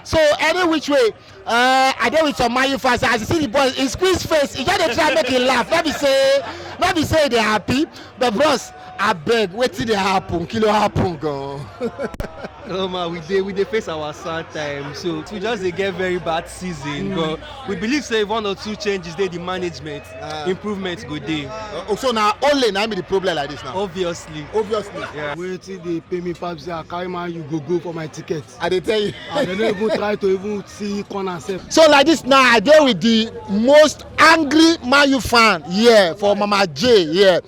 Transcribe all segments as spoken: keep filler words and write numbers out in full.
So any which way, uh, I dey with some Man U fans. As you see the boys, he squeeze face. He just dey try make him laugh. Not be say, not be say they happy. But bros, I beg, wetin dey happen? Kilo happen, go. Oh man, we dey we dey face our sad time, so we just dey get very bad season. But we believe say one or two changes dey the management, improvement go dey. Uh, so now only now be the problem like this now. Obviously. Obviously. Yeah. Wetin dey pay me pass say I carry Man U go go for my ticket. I dey tell you. And dem no even try to even see corner sef. So like this now, I dey with the most angry Man U fan here for Mama J here.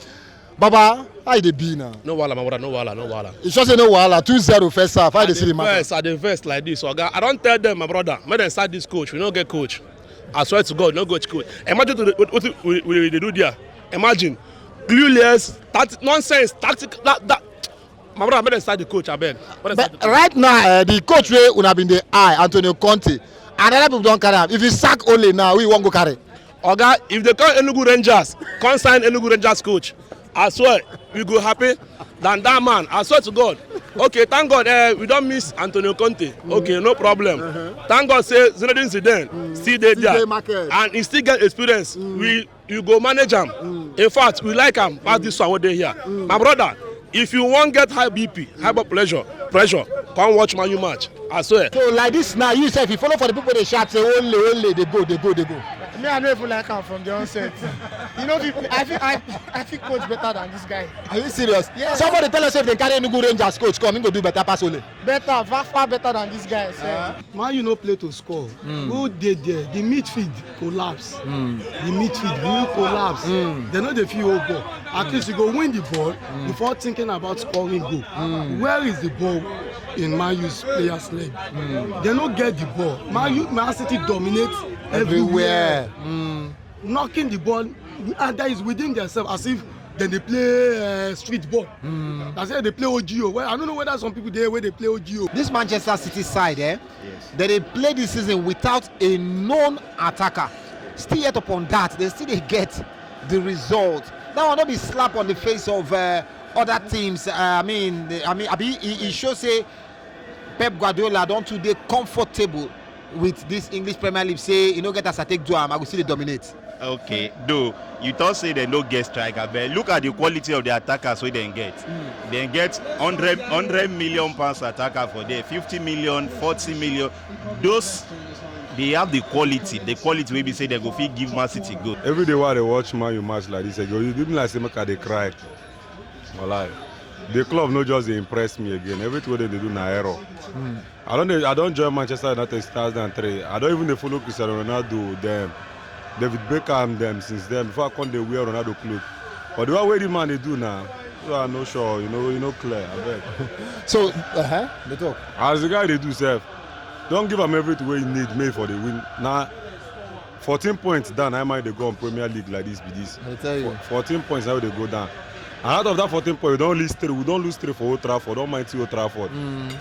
Baba, how you dey be now? No wahala, my brother, no wahala, no wahala. You sure say no wahala? Two zero first half. How you dey see the dey matter? Vex, I dey vex like this, oga. I don tell them, my brother, make dem sack this coach. We no get coach. I swear to God, no get coach. Imagine to the, what, what we, we dey do there. Imagine, clueless, tactic, nonsense, tactic. That, that. My brother, make dem sack the coach, abeg. Make dem sack the But coach. Right now, uh, the coach wey una been dey eye, Antonio Conte, and other people don carry am. If you sack Ole now, who you wan go carry? Oga, if they call Enugu Rangers, come sign Enugu Rangers coach. I swear, we go happy than that man. I swear to God. Okay, thank God, eh, we don miss Antonio Conte. Okay, no problem. Thank God say Zinedine Zidane still dey Still there, dey market. And he still get experience. We you go manage am. In fact, we like am pass this one wey dey here. My brother, if you wan get high B P, high blood pressure, pressure, come watch Man U match. I swear. So like this now, you sef, you follow for the people dey shout say Ole, Ole, dey go, dey go, dey go. Me, I no even like am from the onset. You know, I fit, I, I fit coach better than this guy. Are you serious? Yes. Somebody tell us if they carry Enugu Rangers coach come, he go do better pass Ole. Better, far, far better than this guy sef. Man U no play to score. Who dey there? The midfield collapse. The midfield will collapse. Dem no dey fit hold ball. At least you go win the ball before thinking about scoring goal. Where is the ball in Man U's players' leg? Dem no get the ball. Man U, Man City dominate everywhere. Knocking the ball, and that is within themselves, as if dem dey play uh, street ball. As if dem dey play O G O. Well, I don't know whether some people dey wey dey play O G O. This Manchester City side, eh? Yes. They dey play this season without a known attacker. Still yet upon that, they still dey get the result. That one no be slap on the face of uh, other teams. Uh, I mean, the- I mean, abi e e show say Pep Guardiola don too dey comfortable with this English Premier League. Say e no get as I take do am, I go still dey dominate. Okay, though you talk say dem no get striker, but look at the quality of the attackers wey dem get. Dem get hundred hundred million pounds attacker for there, fifty million, forty million. Those they have the quality, the quality wey be say dem go fit give Man City goal. Every day wey I dey watch Man U match like this, e go e be like say make I dey cry. Walai. The club no just dey impress me again. Everything wey dem dey do na error. I don dey, I don join Manchester United since two thousand and three. I don even dey follow Cristiano Ronaldo dem, David Beckham dem since then before I come dey wear Ronaldo cloth. But the one wey the man dey do now, so I no sure, you know, you no clear, abeg. So, uh-huh, the talk. As the guy dey do sef, don give am everything wey he need make for the win. Na fourteen points down, I mind dey go on Premier League like this be this. I tell you. Fourteen points now dey go down. And out of that fourteen points, we don lose three. We don lose three for Old Trafford. Don mind see Old Trafford.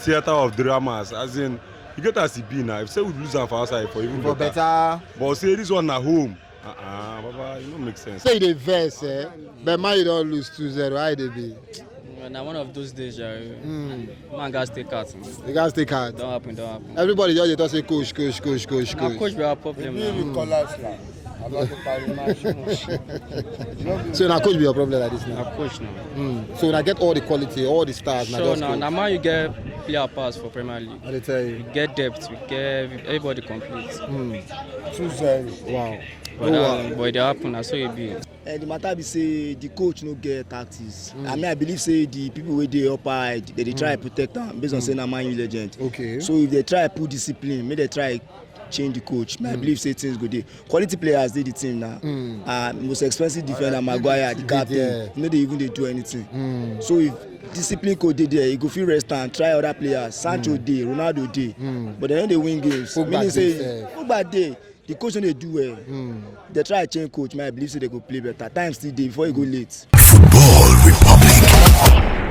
Theatre of dramas. As in, you get as e be now. If say we lose am for outside, for even For better. Better. But say this one na home. Uh-uh, Baba, e no make sense. Say you dey vex, eh? But Man U don lose two zero. How e dey be? Na one of those days, jare. Man gats take out. Man. You guys take out. Don happen, don happen. Everybody just dey talk say coach, coach, coach, coach, Na coach. Coach be our problem now. Collapse now. About to carry match. So na coach be your problem like this Na now. Coach now. Mm. So na get all the quality, all the stars. Na Sure just now. Coach. Na Man U get player pass for Premier League. I dey tell you. We get depth. We get everybody complete. Mm. Two zero. Wow. But, that, but e dey happen. Na so e be. And the matter be say the coach no get tactics. I mean, I believe say the people wey dey up high, they dey try protect am based on say na Man U legend. Okay. So if they try put discipline, make they try change the coach. I believe say things go dey. Quality players dey the team now. Uh, most expensive defender, Maguire, the captain. No dey even dey do anything. So if discipline coach dey there, he go fit rest and try other players. Sancho dey, Ronaldo dey, but they no dey win games. Pogba Meaning dey say sef. Pogba dey. The coach no dey do well. They try change coach, man. I believe say they go play better. Time still dey before e go late. Football Republic.